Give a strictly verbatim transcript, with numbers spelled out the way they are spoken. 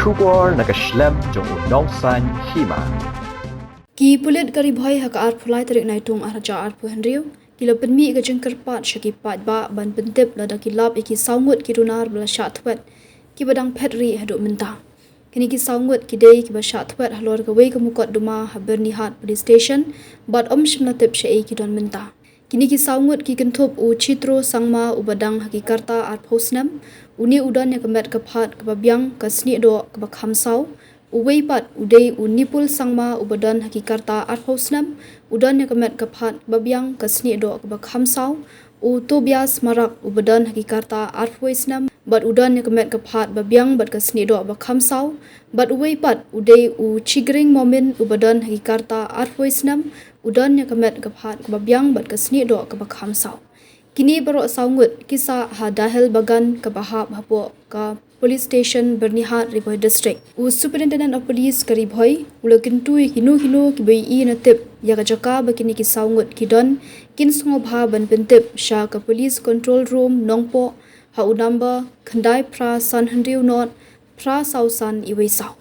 Khubor na ka shlem jong u Nongsaiñ Hima. Ki pulit ka Ri Bhoi ha ka arphew lai tarik Naitung arhajar arphew hynriew ki la pynmih ka jingkyrpad sha ki paidbah ban pyntip lada ki lap ïa ki saw ngut ki runar ba la shah thwet kiba dang phet rieh haduh mynta. Kine ki saw ngut ki dei kiba shah thwet halor kawei ka mukotduma ha Byrnihat Police Station bad ym shym la tip shaei ki don mynta. Kine ki saw ngut ki kynthup u Chitro Sangma uba dang ha ki karta arphew snem, une u don ïa ka met ka phad kaba biang ka snieh doh kaba kham saw. Uwei pat u dei u Nipul Sangma uba don ha ki karta arphew snem, u don ïa ka met ka phad kaba biang ka snieh doh kaba kham saw. U Tobias Marak uba don ha ki karta arphew snem bad u don ïa ka met ka phad ba biang bad ka snieh doh ba kham saw. Bad uwei pat u dei u Chigring Momin uba don ha ki karta arphew snem, u don ïa ka met ka phad kaba biang bad ka snieh doh kaba kham saw. Kine baroh saw ngut ki sah ha Dahel Bagan kaba hap hapoh ka Police Station Byrnihat, Ri Bhoi District. U Superintendent of Police ka Ri Bhoi u la kyntu ïa kino kino kiba ïohi ne tip ïa ka jaka ba kine ki saw ngut ki don, kin sngewbha ban pyntip sha ka Police Control Room Nongpoh ha u number khyndai phra san hynriew nod phra saw san uwei saw.